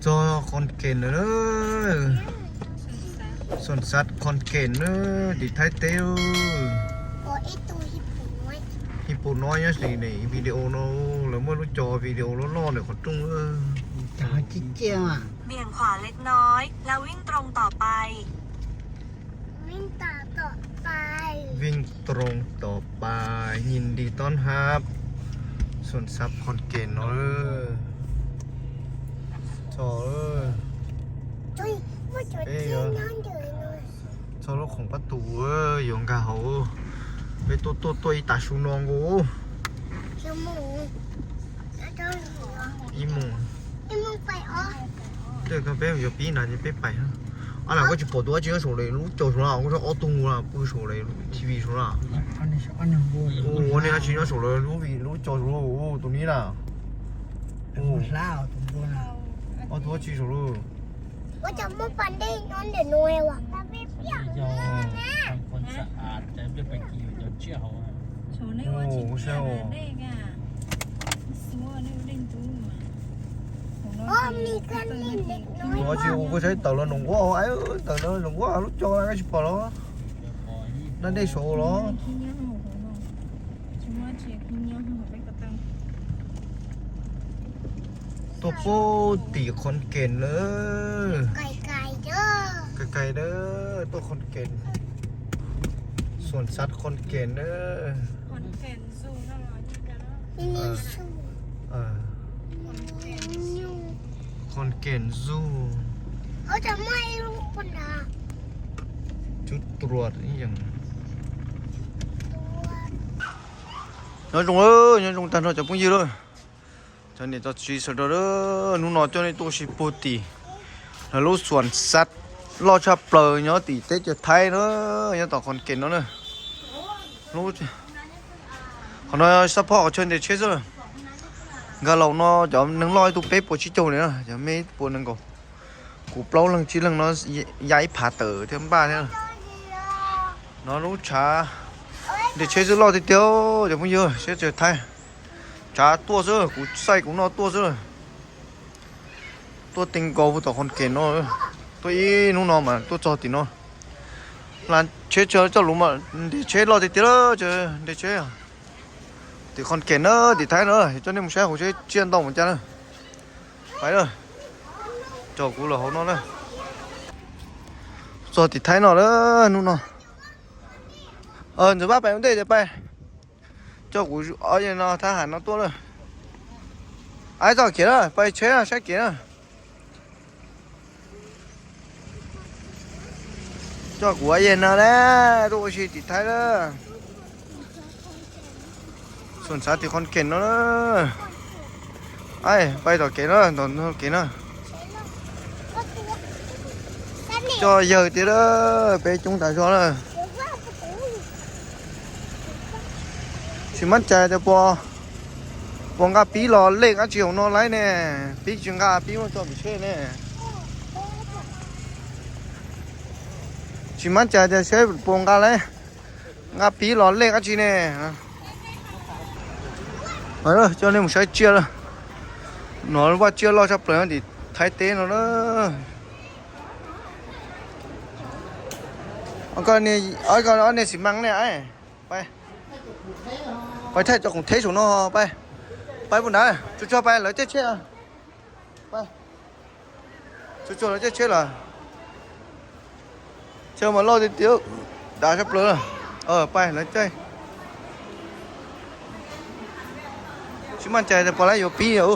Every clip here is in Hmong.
Txog Khon Kem lawm na, Xuam Xav Khon Kem na, tim Thaib teb. Hib pum no nyob li ne, video no lawv muaj lub cov video loj loj ntawm qhov rooj. Vij Trong Tom Pais, nhìn đi đón hát, Xuam Xav Khon Kem no. Txog, txog lub khoom pab tus yuav nkag hauv. Peb tuaj tuaj tuaj ib tav su no nkaus. Ib moos. Tej ko peb yuav pib na ces peb pais. Ab, lam koj tsis pom tus dab tsi nyob saum lawv lub caug saud na, koj saib ob tug nkaus pw saum lawv T V saud na. Ua niag dab tsi nyob saum lawv lub caug saud, tus nib na. Ob tug dab tsi saud lawm. Tus dab tsi ua koj saib tawm los nws nquab, tawm los nws nquab lub caug na, koj tsis pom los? Dab dej saud los. Tuaj pub tim Khon Kem lawm. Kais kais dawb, tuaj Khon Kem. Xuam Xav Khon Kem na. Khon Kem Zoo. Cub Truas ib yam. Nyob zoo, nyob zoo tag nrho cov phooj ywg lawm. Cov niam cov txiv sawv daws, hnub no coj nej tuaj ua si puag tim lawv lub Xuam Xav loj tshaj plaws nyob tim teb chaws Thaib na, nyob tom Khon Kem no na. Qhov no xab phoj qhov chaw ntes tsheb xwb. Nkag los no cov neeg loj ib tug peb puas tsib caug li na, cov me ib puas nees nkaum. Kuv plaub leeg tsib leeg no ya ib phav tawm thiab npaj thiab. No lub tshav ntes tsheb xwb, loj tiag tiag cov phooj ywg, teb chaws Thaib. Tshav tuaj xwb, kuv xaij kuv noj tuaj xwb. Tuaj tee nkaus puag tom Khon Kem no, tuaj ib hnub no mas tuaj txog tim no. Las tsheb tsaws coj lus mas ntes tsheb loj tiag tiag, ntes tsheb. Tim Khon Kem na, tim Thaib no, coj nej mus saib hauv seb tsiaj ntau mus cas na. Pais na, coj kuv los hauv no na. Txog tim Thaib no lawm hnub no. Ntxawm Pab pais ua ntej ces pais. Coj kuv ob yawg no thab ham no tuaj lawm. Aib txoj kev na, pais tsheb na, saib kev na. Coj kuv ob yawg no na, tuaj ua si tim Thaib lawm. Xuam Xav tim Khon Kem no na. Aib, pais tom kev na, tom kev na. Coj yawg tiag lawm, peb coob tas zog lawm. Tsis mab cai tias puas, puas nqa pib los lej dab tsi hauv no laib ne. Pib tsis nqa pib muab tso pem tsheb ne. Tsis mab cai tias seb puas nqa laib, nqa pib los lej dab tsi ne. Coj nej mus saib tsiaj lawm. No vaj tsiaj loj tshaj plaws tim Thaib teb no na. Ob niag xi mas ne, pais thaij cov khoom theb saum no, pais, pais puag nrad, tsuag tsuag pais lawv caij tsheb. Tsuag tsuag lawv caij tsheb lawm. Chaw mas loj tiag tiag, dav tshaj plaws. Pais lawv caij. Tsis maj cai tias puas lawv yuav pib.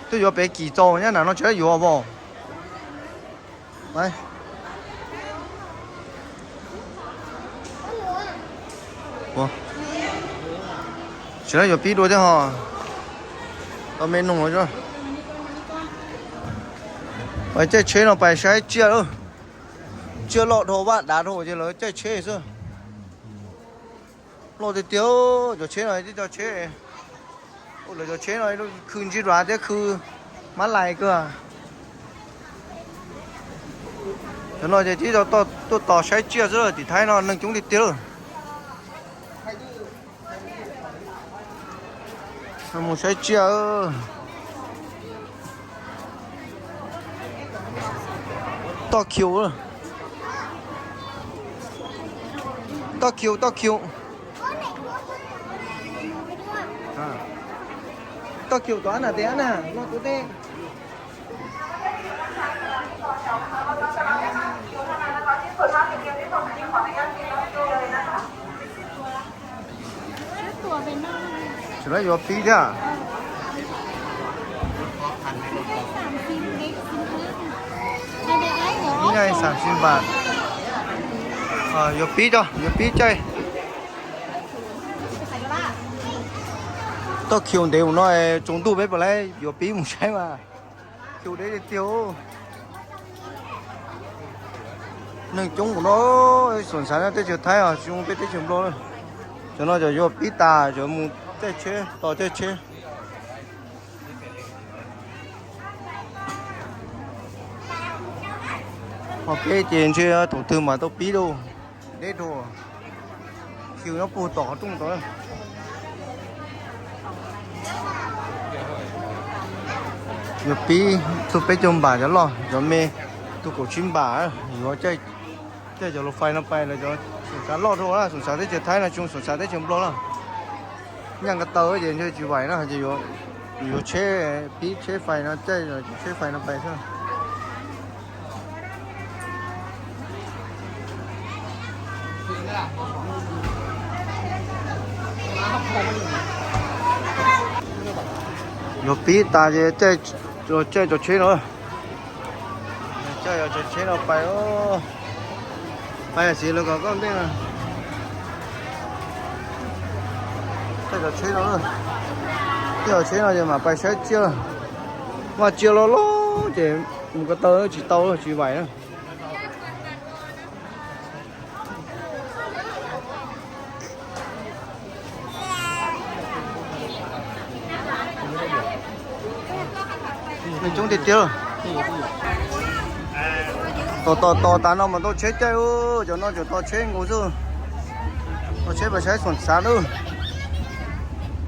Twb yuav pem Kim Txaus nyob nram no tsis lawv yuav as. Tsis lawv yuav pib dua thiab ho. Tau me noog los. Pais caij tsheb no pais saib tsiaj lawm. Tsiaj loj dhau vaj dav dhau ces lawv caij tsheb xwb. Loj tiag tiag, cov tsheb no tib co tsheb, lawv cov tsheb no khw ntsib luav thiab khw mab lais kawg. Cov no ces tib co tuaj tos saib tsiaj xwb, tim Thaib no neeg coob tiag tiag lawm. Mus saib tsiaj. Toj khiu, toj khiu, toj khiu. Toj khiu tom ab na, tes ab na, no tus tes. Tsis lawv yuav pib thiab. Ib nyuag xam sim npam. Yuav pib tso, yuav pib caij. Toj khiu ntev mus no, tsaus ntuj peb puas lawv yuav pib mus saib mas. Khiu deb tiag tiag. Neeg coob mus no, xam xav teb chaws Thaib os, tsis zoo peb teb chaws Nplog. Cov no cov yuav pib tas, cov mus caij tsheb, tos caij tsheb. Ho peb ces ntshe thaum twg mas tau pib lauj, deb dua. Khiu nyob puag tom qhov rooj tod. Yuav pib tug peb caug npam cov loj, cov me tug kaum tsib npam, yuav caij cov lus fais no pais lawv cov xoom xav loj rau na, xoom xav teb chaws Thaib no tsis zoo xoom xav teb chaws Nplog na. Nyaj nka taw ces ntshe tsis vaim na, ces yuav tsheb, pib tsheb fais no, caij cov tsheb fais no pais xwb. Yuav pib tas ces caij cov tsheb no, caij cov tsheb no pais. Pais xis lawv kom koj ntej. Caij cov tsheb no, caij cov tsheb no ces mam pais saib tsiaj. Mas tsiaj loj loj ces mus ko taw tsis tau, tsis vaim na. Neeg coob tiag tiag. Tos tos tos tas no mas tau tsheb caij, cov no tseem tos tsheb nkaus xwb. Tos tsheb pais saib xoom xav lawm.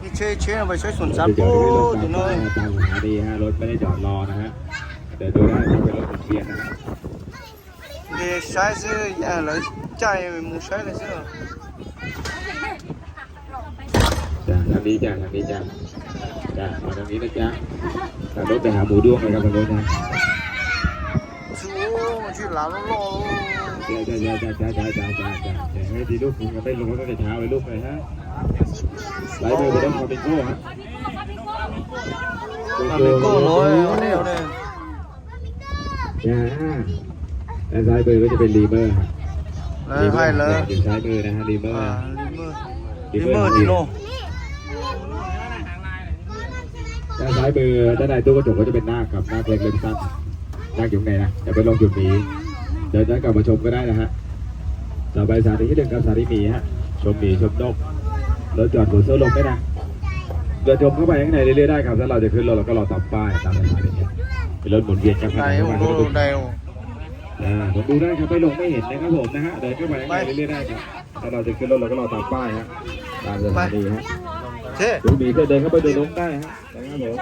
Ib tsheb ib tsheb no pais saib xoom xav pem tim no. Nqis saib xwb, lawv caij mus saib lawm xwb. Thằng đi chàng, thằng đi chàng. Chàng, ở thằng đi nó chàng. Thằng đốt để hả mù đuông này, thằng đốt nha. Tsis lav loj loj. Chà, chà, chà, chà, chà, chà, chà, chà. Để hơi đi đốt, không có tay lùa nó để tháo về lúc này ha. Lấy về, về đóng khỏi mình cô hả? Khỏi mình cô lỗi, ổn đi, ổn đi. Chà.ด้านซ้ายมือก็จะเป็นลีเมอร์ฮะ เออ ลีเมอร์ ให้แล้ว อยู่ซ้ายมือนะฮะ ลีเมอร์ อ่า ลีเมอร์ ลีเมอร์ ลีเมอร์ ลีโน่ ด้านซ้ายมือ ด้านในตู้กระจกก็จะเป็นนาคครับ นาคเล็กเล็บสั้น นั่งอยู่ข้างในนะ เดี๋ยวไปลงจุดหมี เดี๋ยวย้อนกลับมาชมก็ได้นะฮะ ต่อไปสถานีที่หนึ่งครับ สถานีหมีฮะ ชมหมีชมนก รถจอดหัวโซ่ลมด้วยนะ เดินชมเข้าไปข้างในเรื่อยๆได้ครับ ถ้าเราจะขึ้นรถเราก็รอตามป้ายตามสถานี เป็นรถหมุนเวียนกัน ได้ ข้างใน โอ้โห ได้ โอ้โห อ่า ผมดูได้ครับ ไม่ลงไม่เห็นนะครับผมนะฮะ เดินเข้าไปข้างในเรื่อยๆได้ครับ ถ้าเราจะขึ้นรถเราก็รอตามป้ายฮะ ตามสถานีฮะ โอเค ดูหมีเสร็จเดินเข้าไปดูนกได้ฮะ นะครับผม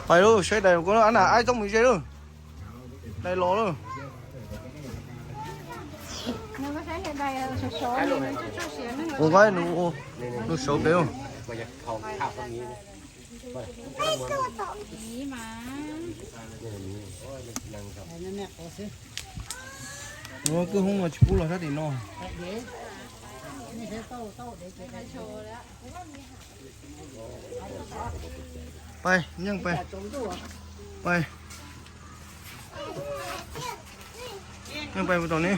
Pais lauj, saib dais ko na, ab na, aib txob mus ze lauj. Dais los lauj. Ua nqaib nws, nws sawv pem lauj. Ua kwj hoob mas tsis pub los sab tim no. Pais, yeej pais. Pais. Yeej pais mus tom ne.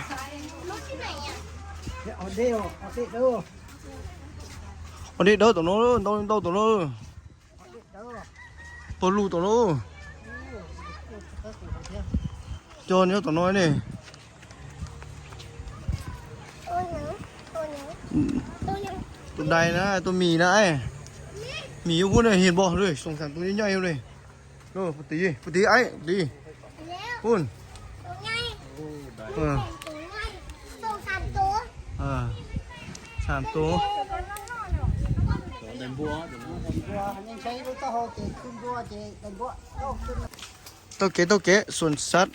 Ua dej dawb tom no, ntau ntau tom no. Pog lug tom no. Cog nyob tom no ne. Tus dais na, tus mis na, mis yuav pub ne, hiam npog li, xoom xam tus nyob nyob li. Puag tid, puag tid, aib tid. Pun. Xam tus. Taug kev taug kev, xuas xav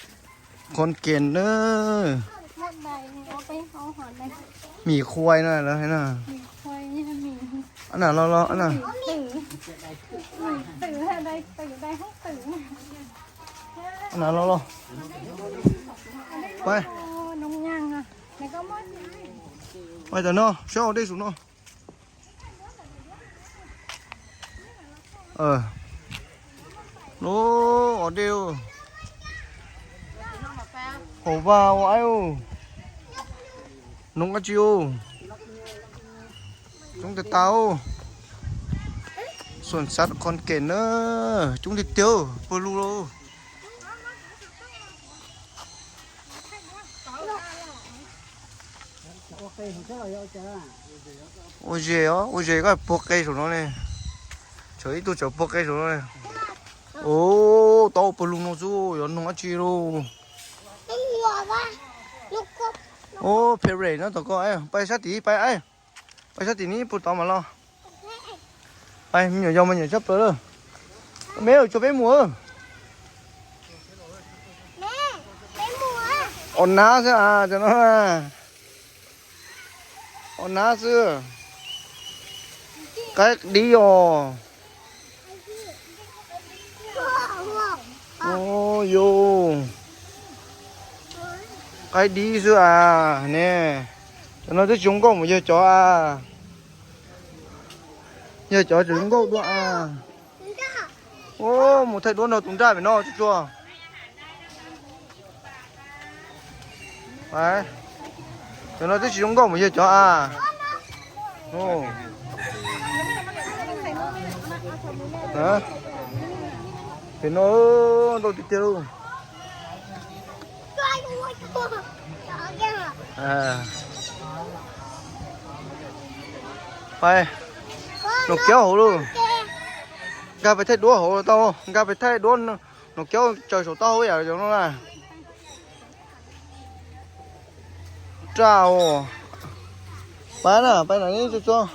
qhov kev na. Mì khuay na, lawv hais na. Anam los los, anam. Anam los los. Pais, pais tam no, saib ua dej saum no. Lub ua dej, haum vag ua aib. Noog dab tsi u? Coob tiag tiag. Xuas xav qhov kev na, coob tiag tiag, pawg lug lauj. Ua zes os, ua zes koj puag qe saum no ne. Tsawv ib tug tsawv puag qe saum no ne. Ua tau pawg lug no xwb, yuav noog dab tsi lauj. Ua phem rem no tom ko, pais sab tim, pais, pais sab tim ni puag tod mas los. Pais, me nyuam yaus mas nyiam tshaj plaws lawm. Me, tso peb mus. Ua nab xwb as, cov no. Ua nab xwb. Qaib dib os. Yus, qaib dib xwb as ne. Cov no twb tsis zoo nkauj mus yog cov as. Yog cov tsis zoo nkauj dua as. Mus thaij duab nrog tus nraj pem no tsuag tsuag. Cov no twb tsis zoo nkauj mus yog cov as. Pem no ntau tiag tiag lauj. Pais, nov kiaub hauv lauj. Nkag pais thaij duab hauv tau, nkag pais thaij duab, nov kiaub tsaws saum taub hau yam no na. Raj os. Pais na, pais na, tsuag tsuag.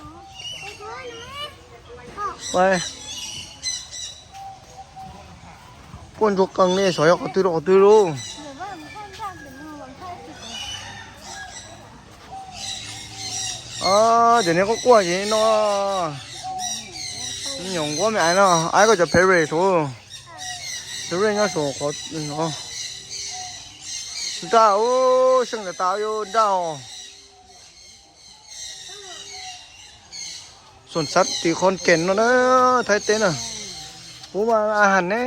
Pais. Quaj ntsuag qees li, xyov yog qhov twg rau qhov twg lauj. Ces neb quaj quaj ces no, me nyuam nquab me aiv no, aiv koj cov phev rem saud, phev rem nyob saum qhov no. Nraj, seej tas tas yuav nraj os. Xuam xav tim qhov keem no na, Thaib teb na. Pub mas a has ne.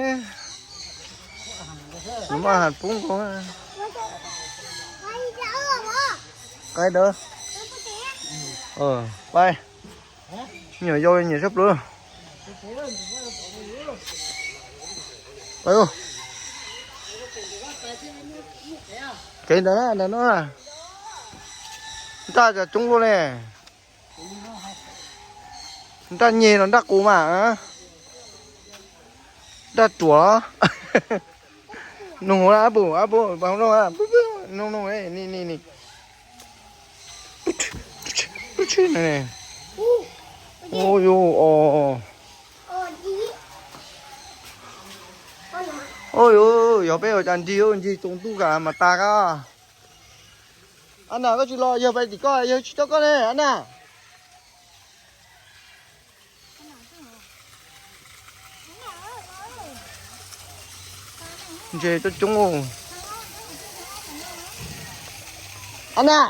Mas a has pub nkaus. Qaib dawb. Pais. Nyuam yau nyiam tshaj plaws. Pais. Kev ntawd na, ntawm no na. Nraj cas coob luaj ne. Nraj nyeg los nraj qus mas. Nraj ruam. Noog hauv na, ab pum, ab pum, pab noog, noog, noog, ni, ni, ni. Ua, yog peb ua cas nrig, nrig tsaus ntuj kam mas tas kab. Ab Nas, koj tsis los, yawg pais tim koj, yawg tsis coj koj ne, Ab Nas. Ntses coob coob. Ab Nas,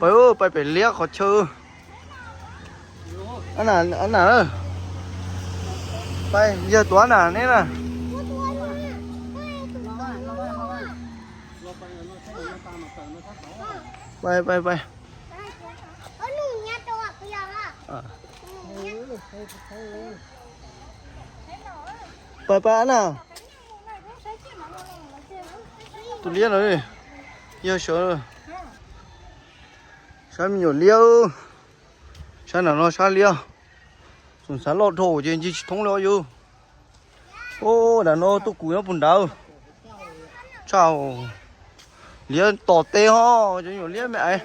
pais, pais pem liab qhov chaw. Ab Nas, pais, yawg tuav Ab Nas neb na. Pais, pais, pais. Pais, pais Ab Nas. Tus liab no, yawg sawv, saib me nyuam liab. Sab nram no sab liab. Xoom xav loj dhau ces ncig tsis thoob li os yus. Ub, nram no tuaj kuv nyob puag nrad. Tshaj, liab tom teb ho, cov nyuam liab me aiv.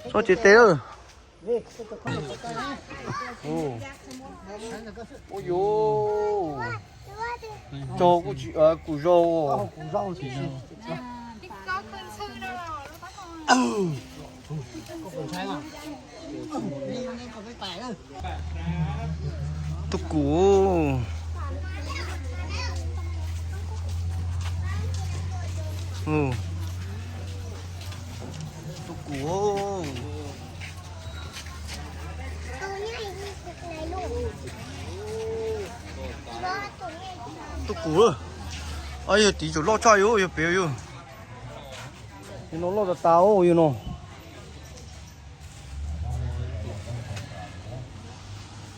Txhob tsev teb lawm. Ua yuv, tsaug kuj tsis, kuv zaug. Tub kum. Tub kum. Tub kum. Yog tiv tsuas loj tshaj yus, yog pem yus. Yus no loj tas tas yus no.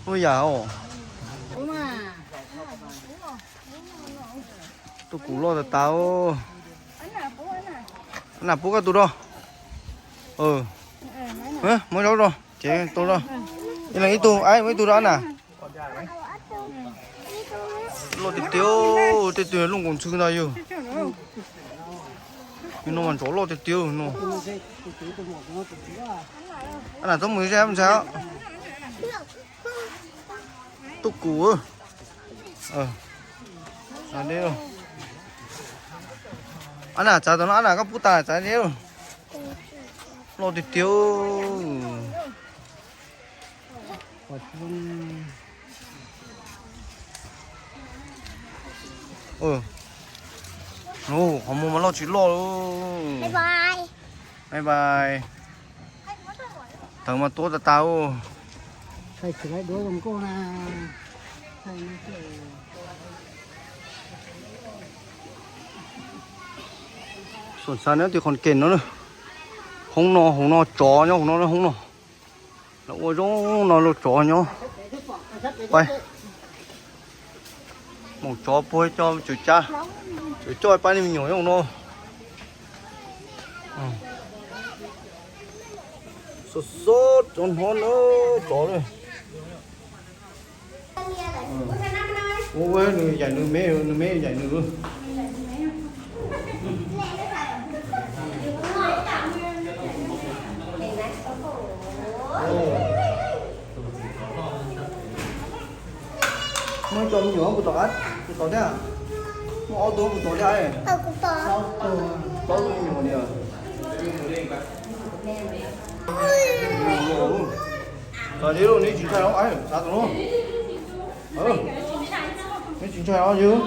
Ua yam os. Tub kum loj tas tas. Nam pub koj tus rau. Muab zaub rau ces tau rau. Ib leeg ib tug, muab ib tug rau nam. Loj tiag tiag, tej tug loj nkaus ntxhw ntag yus. Yus no mas ntov loj tiag tiag no. Nam txhob mus zaj ntxhais. Tub kum. Nam txav tom no, nam koj pub tas txav deb. Loj tiag tiag. Qhov muag mas loj tsis loj. Bye bye. Tawv mas tuab tas tas. Xom xav nyob tim qhov kem no, hoob no, hoob no tsov nyob hauv no, hoob no. Lawv ua zoo no los tsov nyob. Pais, moom tsov puag cov tswv cab, tswv coj pab nej me nyuam nyob no. Xob xob tsov hnov na, tsov na. Ua nws yaim nws me, nws me yaim nws. Muaj ib co me nyuam puas tom qab, puas tom thiab? Muaj ob tug puas tom thiab? Plaub tug me nyuam li. Txav deb lauj, neb tsis ntshai los? Txav tom no. Neb tsis ntshai los yus?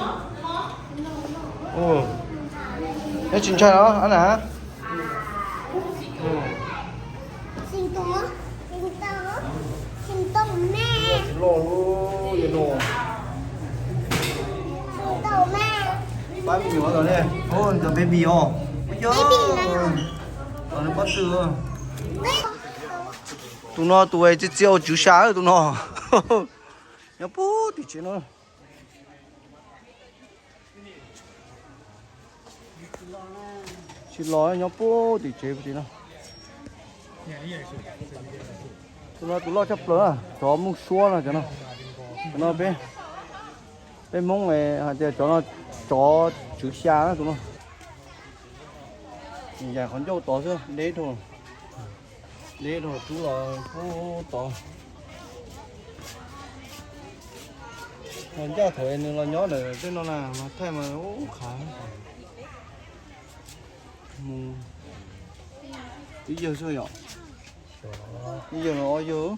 Neb tsis ntshai los ab nam? Tsis loj li no. Pab me nyuam los ne. Cov baby os. Ua yog, tom nws pob tw. Tus no tus txia txia ua tswv xya tus no. Nyob puag tim tsev no. Tsis los, nyob puag tim tsev puag tim no. Tus no tus loj tshaj plaws, tsov muaj suab no cov no. Cov no peb, peb Hmoob hais tias tsov no, tsov tswv xya na tus no. Yaim qhov ncauj tod xwb, deb dhau, deb dhau rub los puag tod. Los ncaj thaum nws los nyob ntawm tej no na, mas thaij mas ub qhav. Mus ib yawg xwb yom? Ib yawg los ob yawg.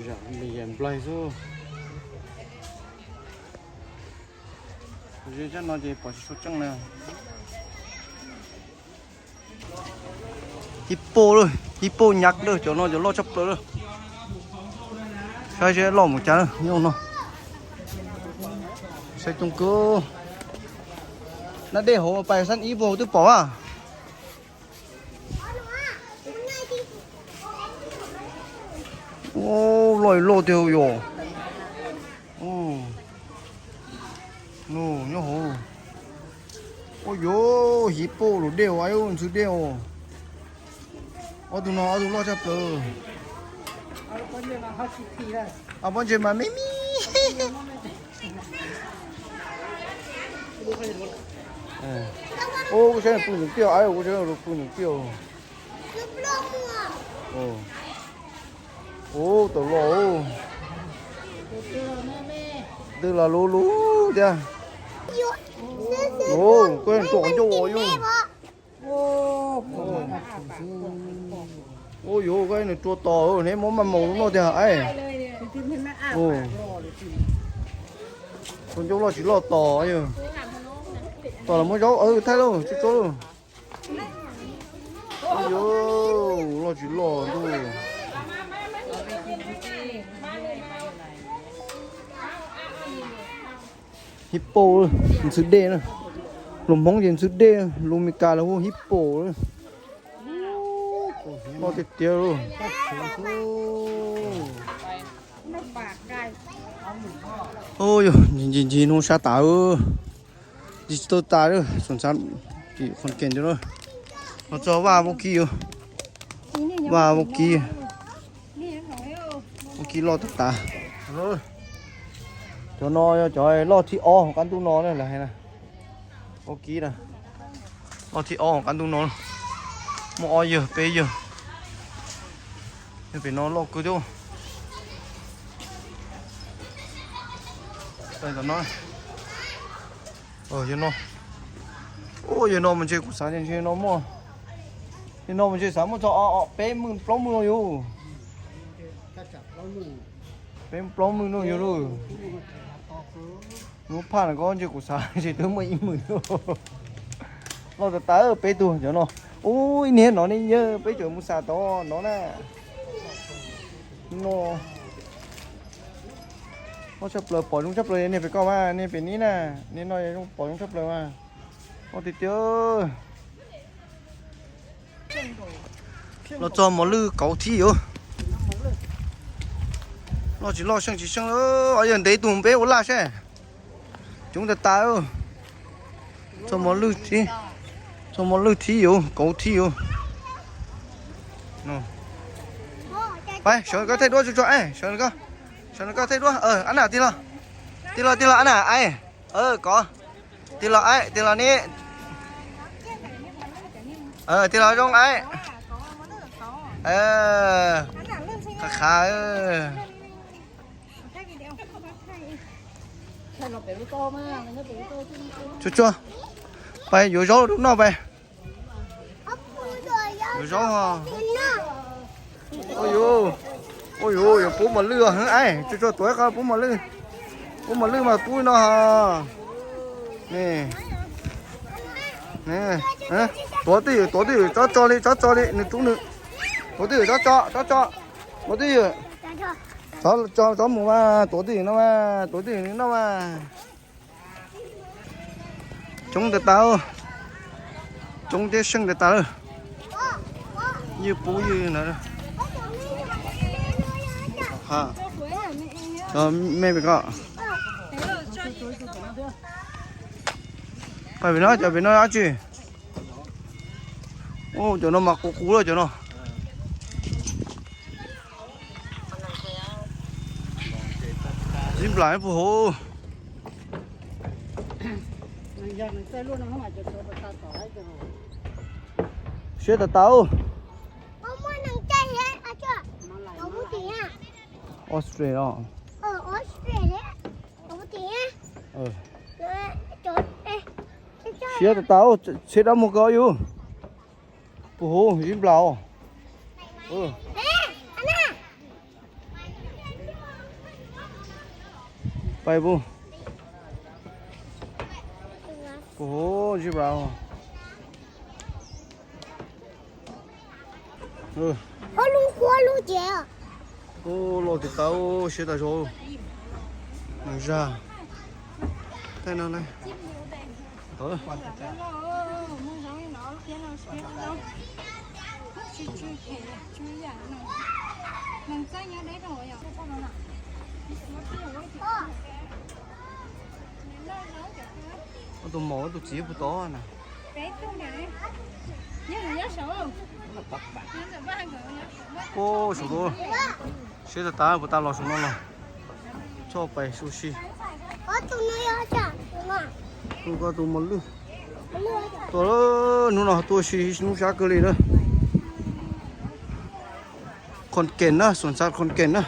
Zam me yam nplaig xwb. Ze zaj no ces pom tsis tshua tseej na. Hippo lawm, hippo nyab lawm, cov no cov loj tshaj plaws lawm. Saib seb loj mus cas nyob no. Saib coob kawg. Nab dej hauv pais xab ib puag twb pom a. Loj loj tiag yom. Nyob hauv. Ua yuav hippo los dej os, ntxhw dej os. Ob tug no ob tug loj tshaj plaws. Pob ntseg mas me me. Ub, kuv saib pw ntxeev tiaj, kuv saib pw ntxeev tiaj. Ub, tau loj. Twb los lub lub thiab. Ub, koj tuaj qhov ncauj ua yus. Ub, yuav koj nws rua tos neb muab maj moos noj tiag es. Tus ncauj loj tsis loj tos yog. Tos los muab zaub thaij lauj, tsuag tsuag lauj. Ub, loj tsis loj ntuj. Hippo, ntxhw dej na. Lus Hmoob ces ntxhw dej, lus Meskas los hu hippo. Loj tiag tiag lauj. Ub, yog ncig ncig no sab tas, ncig tsis tau tas lawm, qhov kev ntawd los txog vaj vaub kib, vaj vaub kib, vaub kib loj tas tas. Cov no yog cov loj thib ob hauv qab ntuj no na, lawv hais na. Vaub kib na, loj thib ob hauv qab ntuj no, muaj ob yawg peb yawg. Yog pem no loj kawg thiab. Yog no, yog no mas ntshe kuv xav ntshe no muaj, yog no mas ntshe xav muaj txog peb hmej plaub hmej no yus. Peb plaub hmej no yus lauj. Lub phaj no ko ntshe kuv xav ntshe twb muaj ib hmej no. Loj tas tas peb tug cov no. Ub, ib niag no ne yawg, peb cov mus xa tod no na. No, loj tshaj plaws, pom zoo tshaj plaws, niag pem ko mas, niag pem neb na, niag no zoo pom zoo tshaj plaws mas. Loj tiag tiag. Los txog mos lwj kauv thib yus. Loj tsis loj seej tsis seej, yog ntev tus peb ua laj seb. Coob tas tas. Txog mos lwj thib, txog mos lwj thib yus, kauv thib yus. Pab sawv koj thaij duab tsuag tsuag, sawv koj, sawv koj thaij duab, ab na, tig los, tig los, tig los ab na, ai, koj, tig los, ai, tig los ne. Tig los zoo, ai. Qhav qhav. Tsuag tsuag, pab yuav zaub rau noj pab. Yuav zaub. Ua yuav, ua yuav yuav pub mos lwj os, ai, tsuag tsuag tuav qhov pub mos lwj. Pub mos lwj mas pub no. Tuav twj ywm, tuav twj ywm, tsob tso li, tsob tso li, nws rub nws. Tuav twj ywm, tsob tso, tsob tso. Tuav twj ywm. Tsob mus mas, tuav twj ywm no mas, tuav twj ywm no mas. Coob tas tas, coob thiab seej tas tas lawm. Ywj pub ywj ntawd. Me pem ko. Pab pem no, cov pem no dab tsi? Ub, cov no mas qus qus lawm cov no. Zib nplam puag hauv. Siab tas tas. Australia os. Siab tas tas, tsheb dab muag kawg yus. Puag hauv zib nplam os. Pais puag, puag hauv zib nplam os. Ub, loj tiag tas, siab tas zog. Zaj, thaij no na. Ob tug maum ob tug txiv puag tod na. Ub, saum tod, siab tas tas, puas tas los saum no los. Txhob pais su si. Tus ko tus mos lwj. Tuaj, hnub no tuaj ua si hnub sab kawg li na. Khon Kem na, xuas xav Khon Kem na.